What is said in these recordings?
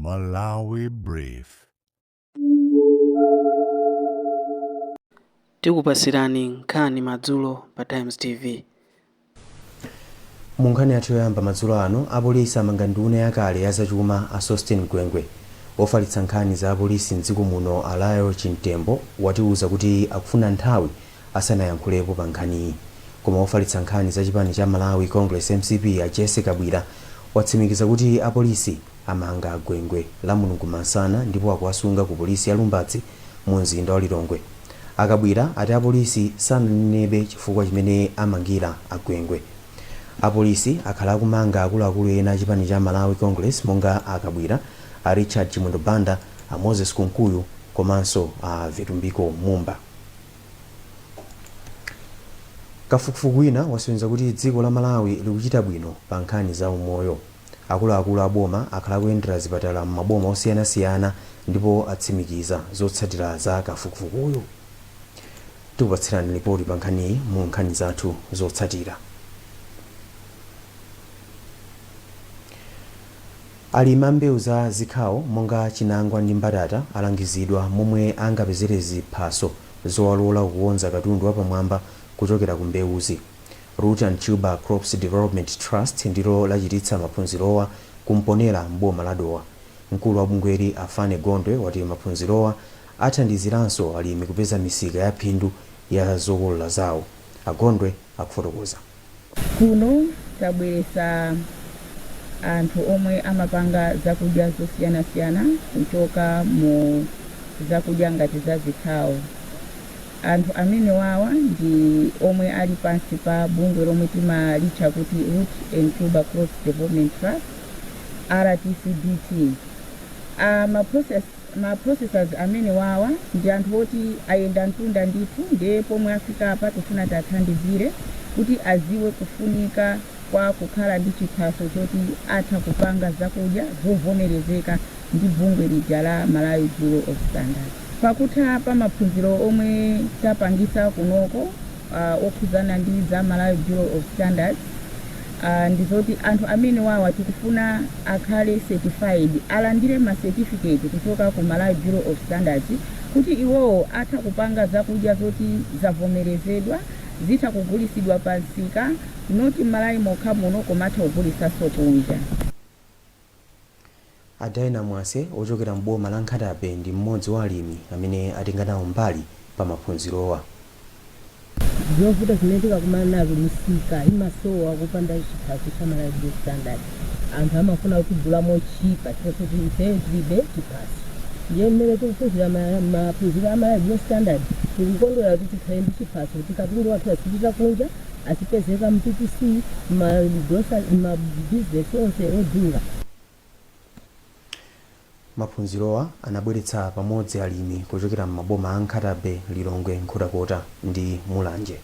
Malawi Brief. Tikupasirani nkhani madzulo pa Times TV. Mu nkhani yathu yoyamba madzulo ano, apolisi amanga nduna yakale ya zachuma a Sosten Gwengwe. Wofalitsa nkhani za apolisi mdziko muno a Lael Chimtembo watiuza kuti akufuna nthawi asanayankhulepo pa nkhaniyi. Koma wofalitsa nkhani za chipani cha Malawi Congress mcp a Jessie Kabwila watsimikiza kuti apolisi amanga a Gwengwe Lamulungu masana ndipo akuwasunga ku polisi ya Lumbadzi mu mzinda wa Lilongwe. A Kabwila ati apolisi sananenebe chifukwa chimene amangira a Gwengwe. Apolisi akhala akumanga akuluakulu ena a chipani cha Malawi Congress monga a Kabwila, a Richard Chimwendo Banda, a Moses Kunkuyu komanso a Vitumbiko Mumba. Kafukufuku wina wasonyeza kuti dziko la Malawi likuchita bwino pa nkhani za umoyo. Akuluakulu a boma akhala akuyendera zipatala m'maboma osiyanasiyana ndipo atsimikiza zotsatira za kafukufukuyu. Tikupatsirani lipoti pa nkhaniyi mu nkhani zathu zotsatira. Alimi a mbewu za zikhawo monga chinangwa ndi mbatata alangizidwa momwe angapezere ziphaso zowalola kukonza katundu wapamwamba kuchokera ku mbewuzi. Root and Tuber Crops Development Trust ndilo lachititsa maphunzirowa ku Mponela m'boma la Dowa. Mkulu wa bungweli a Fanny Gondwe wati maphunzirowa athandiziranso alimi kupeza misika ya phindu ya zokolola zawo. A Gondwe akufotokoza. Kuno tabweresa anthu omwe amapanga zakudya zosiyanasiyana kuchoka mu zakudya ngati za zikhawo. Anthu amenewawa ndi omwe ali pansi pa bungwe lomwe timalitcha kuti Root and Tuber Crops Development Trust, RTCDT. Ma processors amenewawa ndi anthu oti ayenda mtunda ndithu, ndiye pomwe afika apa tifuna tiathandizire kuti aziwe kufunika kwa kukhala ndi chiphaso choti atha kupanga zakudya zovomerezeka ndi bungwe lija la Malawi Bureau of Standards. Pakutha pa maphunziro omwe tapangisa kunoko okhudzana ndi za Malawi Bureau of Standards, ndizoti anthu amenewawa tikufuna akhale certified, alandire ma certificate kuchoka ku Malawi Bureau of Standards kuti iwowo atha kupanga zakudya zoti zavomerezedwa, zitha kugulisidwa pa msika, not m'Malawi mokha muno koma atha kugulisanso kunja. A Dinah Mwase ochokera m'boma la Nkhata Bay ndi mmodzi wa alimi amene atenga nawo mbali pa maphunzirowa. Zovuta zimene tikakumana nazo, misika imasowa kupanda chiphaso cha Malawi Bureau Standard. Anthu amafuna kutigula mochipa chifukwa choti ifeyo tilibe chiphaso. Ndiye mmene tikuphunzira maphunziro a Malawi Bureau Standard, tikukondwera kuti tikhale ndi chiphaso kuti katundu wathu azipita kunja, azipezeka mu PPC, ma grocery, ma business onse odula. Maphunzirowa anabweretsa pamodzi alimi kuchokera m'maboma a Nkhata Bay, Lilongwe, Nkhotakota ndi Mulanje.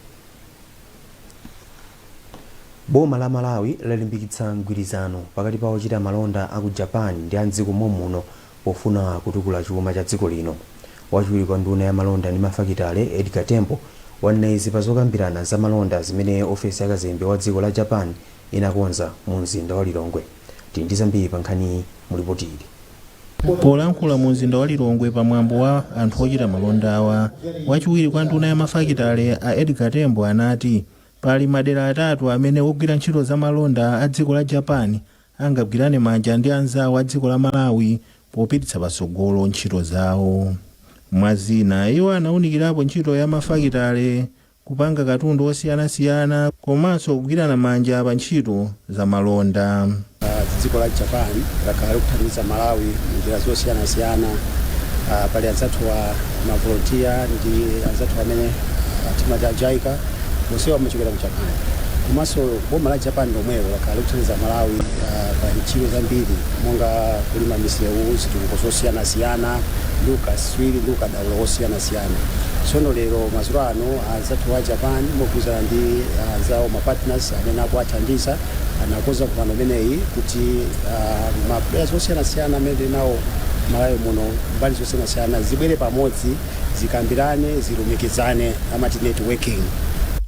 Boma la Malawi lalimbikitsa mgwirizano pakati pa ochita malonda aku Japan ndi a m'dziko mommuno pofuna kutukula chuma cha dziko lino. Wachiwiri kwa nduna ya malonda ndi mafakitale, Edgar Tembo, wanena izi pa zokambirana za malonda zimene ofesi ya kazembe wa dziko la Japan inakonza mu mzinda wa Lilongwe. Tili ndi zambiri pa nkhaniyi mu lipoti ili. Polankhula mu mzinda wa Lilongwe pa mwambo wa anthu ochita malondawa, wachiwiri kwa nduna ya mafakitale a Edgar Tembo anati pali madera atatu amene ogwira ntchito za malonda a dziko la Japan angagwirane manja ndi anzawo a dziko la Malawi popititsa patsogolo ntchito zawo. Mwa zina, iwo anaunikirapo ntchito ya mafakitale, kupanga katundu osiyanasiyana komanso kugwirana manja pa ntchito za malonda. Dziko la Japan lakhala likuthandiza Malawi m'njira zosiyanasiyana. Pali anzathu wa ma volunteer ndi anzathu amene timati a JICA, onsewa amachokera ku Japan. Komanso boma la Japan lomwelo lakhala likuthandiza Malawi pa ntchito zambiri monga kulima misewu, zitukuko zosiyanasiyana ndi ukaswiri ndi ukadaulo wosiyanasiyana. Tsono lero madzulo ano anzathu a Japan mogwirizana ndi anzawo ma partners amene akuwathandiza anakonza mkumano umeneyi kuti ma players osiyanasiyana amene tili nawo Malawi muno mbali zosiyanasiyana zibwere pamodzi, zikambirane, zilumikizane, amati networking.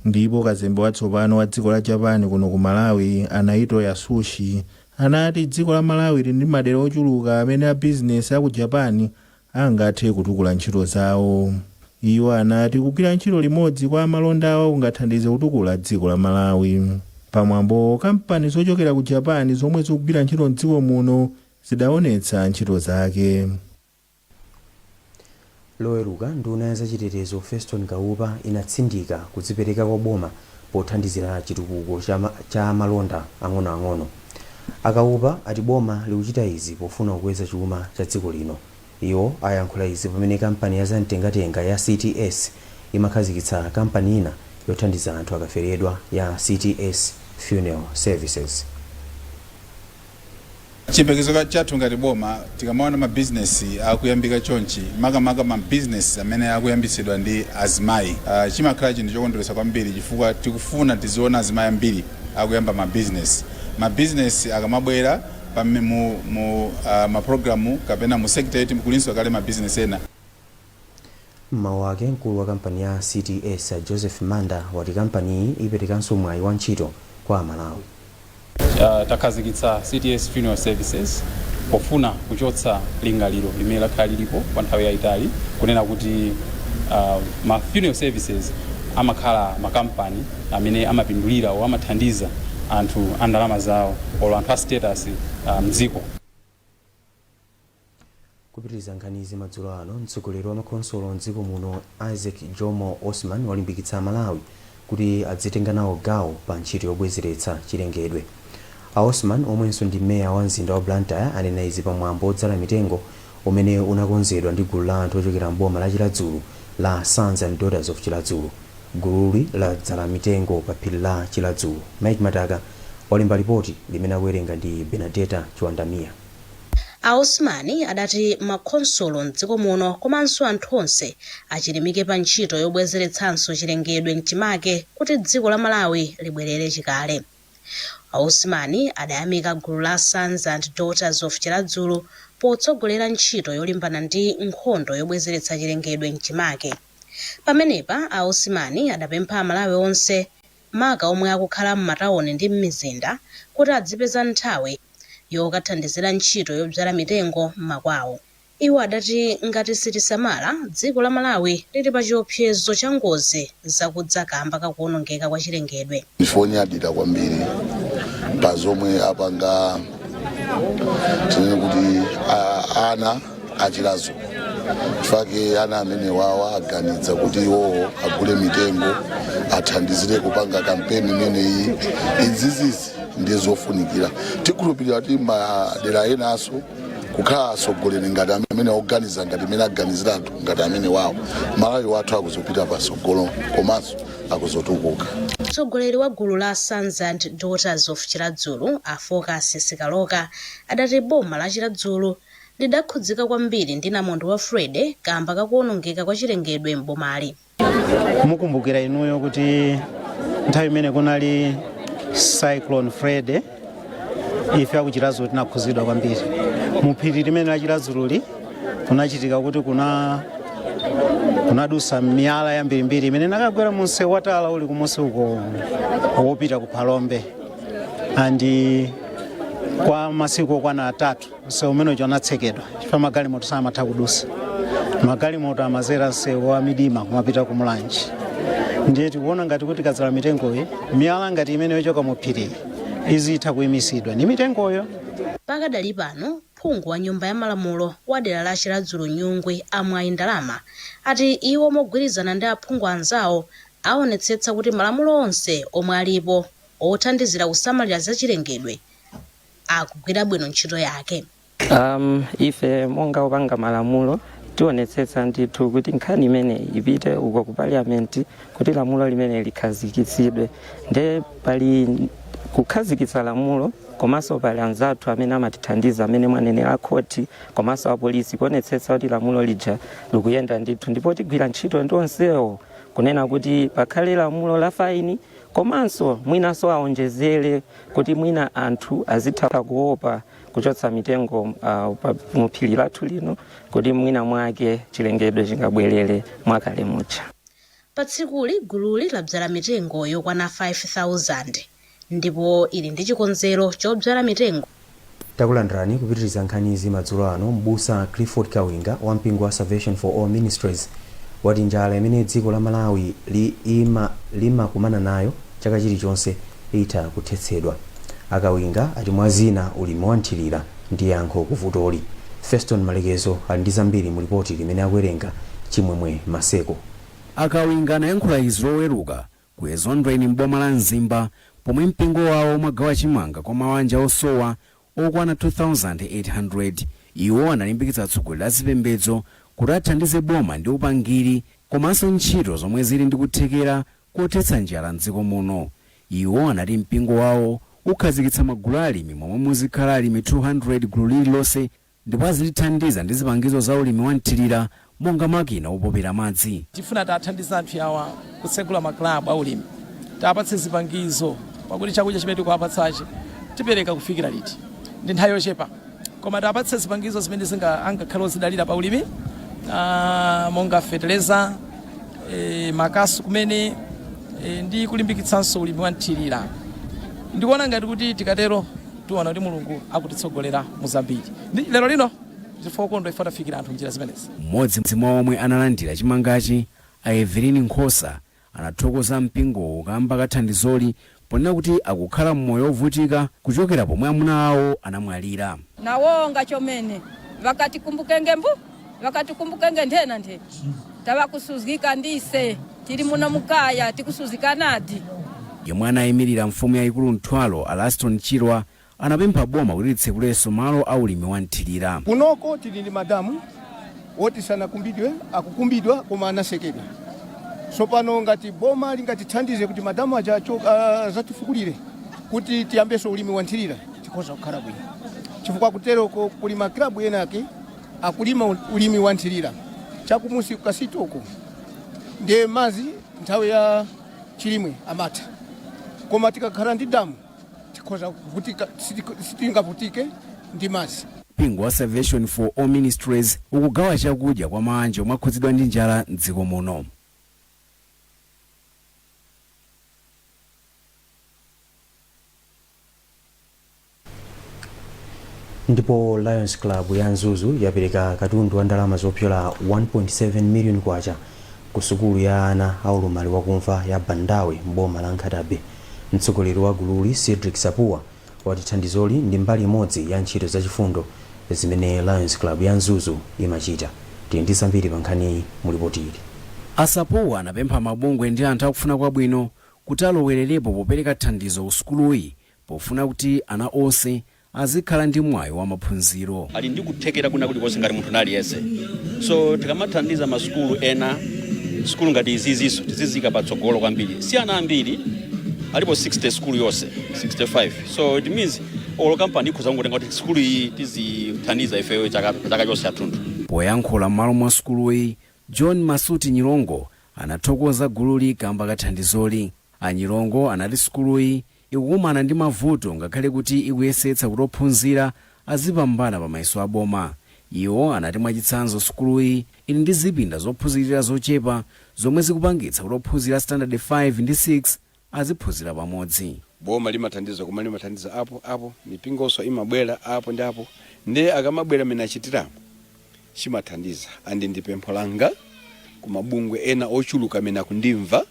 Ndipo kazembe watsopano wa dziko la Japan kuno ku Malawi a Naito Yasushi Anati dziko la Malawi lili ndi madera ochuluka amene abizinesi aku Japan angathe kutukula ntchito zawo. Iwo anati kugwira ntchito limodzi kwa amalondawa kungathandize kutukula dziko la Malawi. Pamwambo, kampani zochokera ku Japan zomwe zikugwira ntchito mdziko muno zidaonetsa ntchito zake. Loweruka, nduna ya zachitetezo Feston Kaupa inatsindika kudzipereka kwa boma pothandizira chitukuko cha malonda ang'onoang'ono. A Kaupa ati boma likuchita izi pofuna kukweza chuma cha dziko lino. Iwo ayankhula izi pamene kampani ya zamtengatenga ya CTS imakhazikitsa kampani ina yothandiza anthu akaferedwa ya CTS Funeral Services. Chiyembekezo chathu ngati boma, tikamaona mabizinesi akuyambika chonchi, makamaka mabizinesi amene akuyambitsidwa ndi azimayi, chimakhala chinthu chokondweretsa kwambiri, chifukwa tikufuna tiziona azimayi ambiri akuyamba mabizinesi. Mabizinesi akamabwera mu mapulogalamu kapena mu sector yoti kulinso kale mabizinesi ena. Mmawu ake, mkulu wa kampani ya CTS Joseph Manda wati kampaniyi iperekanso mwayi wa ntchito kwa Amalawi. Takhazikitsa CTS Funeral Services pofuna kuchotsa lingaliro limene lakhala lilipo kwa nthawi yayitali kunena kuti ma funeral services amakhala makampani amene amapindulira o amathandiza anthu a ndalama zawo olo anthu a status mdziko. Kupitiriza nkhanizi madzulo ano, mtsogoleri wa makhonsolo mdziko muno Isaac Jomo Osman walimbikitsa Amalawi kuti adzitenga nawo gawo pa ntchito yobwezeretsa chilengedwe. A Osman, omwenso ndi meya wa mzinda wa Blantyre, anena izi pamwambo wodzala mitengo umene unakonzedwa ndi gulu la anthu ochokera mboma la Chiradzulu la Sons and Daughters of Chiradzulu. Gululi ladzala mitengo pa phiri la Chiradzulu. Mike Mataka walemba ripoti limene akuwerenga ndi Benadeta Chiwandamiya. A Osman adati makhonsolo mdziko muno komanso anthu onse achilimike pa ntchito yobwezeretsanso chilengedwe mchimake kuti dziko la Malawi libwerere chikale. A Osman adayamika gulu la Sons and Daughters of Chiradzulu potsogolera ntchito yolimbana ndi nkhondo yobwezeretsa chilengedwe mchimake. Pamenepa a Osman adapempha Amalawi onse, maka omwe akukhala m'matawuni ndi m'mizinda, kuti adzipeza nthawi yokathandizira ntchito yodzala mitengo m'makwawo. Iwo adati ngati sitisamala, dziko la Malawi lili pa chiopsezo cha ngozi zakudza kamba kakuwonongeka kwa chilengedwe. Ndife onyadira kwambiri pa zomwe apanga, tinene kuti ana aChiradzulu, chifukwa ana amene wawa aganiza kuti iwowo agule mitengo, athandizire kupanga kampeni imeneyi. Izizizi ndiye zofunikira. Tikhulupirira kuti madera enanso kukhala atsogoleri ngati amene oganiza ngati imene aganizira anthu ngati amene wawo, Malawi wathu akuzopita patsogolo komanso akuzotukuka. Mtsogoleri wa gulu la Sons and Daughters of Chiradzulu, a Focus Sikaloka, adati boma la Chiradzulu lidakhudzika kwambiri ndi namondwe wa Freddy kamba kakuwonongeka kwa chilengedwe m'bomali. Mukumbukira inuyo kuti nthawi imene kunali Cyclone Freddy, ife akuChiradzulu tinakhuzidwa kwambiri. Mu phiri limene la Chiradzululi kunachitika kuti kunadusa miyala yambirimbiri imene nakagwera munsewu watala uli kumusi uko wopita ku Phalombe, and kwa masiku okwana 3 msewu umene uja unatsekedwa chifukwa magalimoto samatha kudusa. Magalimoto amazera msewu wa Midima kumapita ku Mulanje. Ndiye tikuona ngati kuti tikadzala mitengoyi, miyala ngati imene yochoka mu phiri izitha kuyimisidwa ndi mitengoyo. Pakadali pano, phungu wa Nyumba ya Malamulo wa dera la Chiradzulu Nyungwe, Amwayi Ndalama, ati iwo mogwirizana ndi aphungu anzawo aonetsetsa kuti malamulo onse omwe alipo othandizira kusamalira zachilengedwe akugwira bwino ntchito yake. Ife monga opanga malamulo tionetsetsa ndithu kuti nkhani imeneyi ipite uko ku Parliament kuti lamulo limene likhazikitsidwe. Nde pali kukhazikitsa lamulo, komanso pali anzathu amene amatithandiza, amene mwanenera khoti komanso apolisi, kuonetsetsa kuti lamulo lija likuyenda ndithu. Ndipo tigwira ntchito ndi onsewo kunena kuti pakhale lamulo la faini, komanso mwinanso aonjezere kuti mwina anthu azitha kuopa kuchotsa mitengo mu phiri lathu lino, kuti mwina mwake chilengedwe chingabwerere mwakale muja. Pa tsikuli, gululi labzala mitengo yokwana 5000 ndipo ili ndi chikonzero chodzala mitengo Takulandirani kupitiriza nkhanizi madzulo ano. Mbusa Clifford Kawinga wa mpingo wa Salvation for All Ministries wati njala imene dziko la Malawi limakumana nayo chaka chilichonse itha kuthetsedwa. Akawinga ati mwa zina ulimi wanthirira ndi yankho kuvutoli. Feston Malekezo ali ndi zambiri mu ripoti limene akuwerenga Chimwemwe Maseko. Akawinga anayankhula izi Loweruka ku Ezondweni m'boma la Mzimba, pomwe mpingo wawo umagawa chimanga kwa mabanja osowa okwana 2800. Iwo analimbikitsa atsogoleri a zipembedzo kuti athandize boma ndi upangiri komanso ntchito zomwe zili ndi kuthekera kothetsa njala mdziko muno. Iwo anati mpingo wawo ukhazikitsa magulu alimi momwe muzikhala alimi 200 gulu lililonse, ndipo azilithandiza ndi zipangizo za ulimi wanthirira monga makina opopera madzi. Tifuna tathandiza anthu awa kutsegula maklabu aulimi, tapatse zipangizo, pakuti chakudya chimene tikuwapatsachi tipereka kufikira liti? Ndi nthawi yochepa, koma tapatse zipangizo zimene angakhale ozidalira pa ulimi, monga feteleza, makasu kumene, ndi kulimbikitsanso ulimi wanthirira. Ndikuona ngati kuti tikatero tiona kuti Mulungu akutitsogolera mu zambiri. Lero lino chifukwa kondo ife tafikira anthu mnjira zimenezi. Mmodzi mwa omwe analandira chimangachi, a Evelyn Nkhosa, anathokoza mpingowo kamba kathandizoli, ponena kuti akukhala mmoyo ovutika kuchokera pomwe amuna awo anamwalira. Nawonga chomene vakatikumbukenge mbu vakatikumbukenge nthena nthena, tavakusuzika ndise tili muno mukaya tikusuzika nadi. Yemwe anayimirira mfumu yayikulu Mthwalo, Alaston Chirwa, anapempha boma kuti litsekulenso malo a ulimi wanthirira. Kunoko tili ndi madamu woti sanakumbidwe, akukumbidwa koma anasekedwa. Tsopano ngati boma lingatithandize kuti madamu aja azatifukulire kuti tiyambenso ulimi wanthirira, tikhoza kukhala bwino, chifukwa kuteroko kuli maklabu enake akulima ulimi wanthirira chakumusi kukasitoko, ndiye mazi nthawi ya chilimwe amatha, koma tikakhala ndi damu tikhoza kuvutika, sitingavutike ndi mazi. Mpingo wa Salvation for All Ministries ukugawa chakudya kwa mabanja omwe akhudzidwa ndi njala mdziko muno. Ndipo Lions Club ya Mzuzu yapereka katundu wa ndalama zopyola 1.7 million kwacha ku sukulu ya ana aulumali wakumva ya Bandawe mboma la Nkhata Bay. Mtsogoleri wa gululi, Cedric Sapuwa, wati thandizoli ndi mbali imodzi ya ntchito zachifundo zimene Lions Club ya Mzuzu imachita. Tili ndi zambiri pa nkhaniyi mu ripoti ili. Asapuwa anapempha mabungwe ndi anthu akufuna kwabwino kuti alowererepo popereka thandizo ku sukuluyi, pofuna kuti ana onse azikhala ndi mwayi wa maphunziro. Ali ndi kuthekera kuna kulikonse ngati munthu aliyense, so tikamathandiza masukulu ena, sukulu ngati izizinso tizizika patsogolo kwambiri. Si ana ambiri alipo, 60 sukulu yonse, 65, so it means olo kampani ikhoza kungotenga kuti sukulu iyi tizithandiza ifeyo chaka chonse athunthu. Poyankhula m'malo mwa sukuluyi, John Masuti Nyilongo anathokoza gululi kamba kathandizoli. Anyilongo anati sukuluyi ikukumana ndi mavuto ngakhale kuti ikuyesetsa kuti ophunzira azipambana pa mayeso aboma. Iwo anati mwachitsanzo sukuluyi ili ndi zipinda zophunzirira zochepa zomwe zikupangitsa kuti ophunzira standard 5 ndi 6 aziphunzira pamodzi. Boma limathandiza, koma limathandiza apo apo, mipingonso imabwera apo ndi apo, ndiye akamabwera mene achitiramo chimathandiza. And ndi pempho langa ku mabungwe ena ochuluka amene akundimva,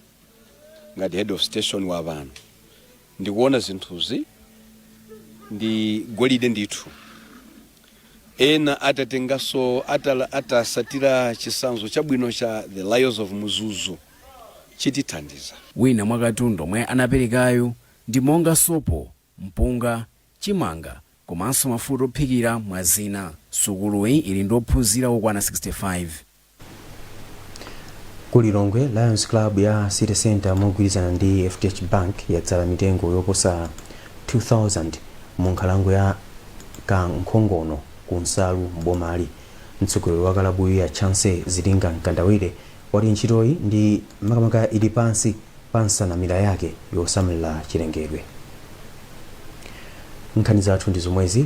ngati head of station wa pano, ndikuona zinthuzi ndi golide ndithu. Ena atatenganso atasatira chitsanzo chabwino cha the Lions of Mzuzu, chitithandiza. Wina mwa katundu omwe anaperekayo ndi monga sopo, mpunga, chimanga komanso mafuta ophikira, mwa zina. Sukuluyi ili ndi ophunzira okwana 65. Ku Lilongwe, Lions Club ya City Center mogwirizana ndi FDH Bank yadzala mitengo yoposa 2000 mu nkhalango ya Kankhongono ku Nsalu m'bomali. Mtsogoleri wa kalabuyi ya Chance Zilinga Mkandawire wati ntchitoyi ndi makamaka ili pansi pa nsanamira yake yosamalira chilengedwe. Nkhani zathu ndi zomwezi.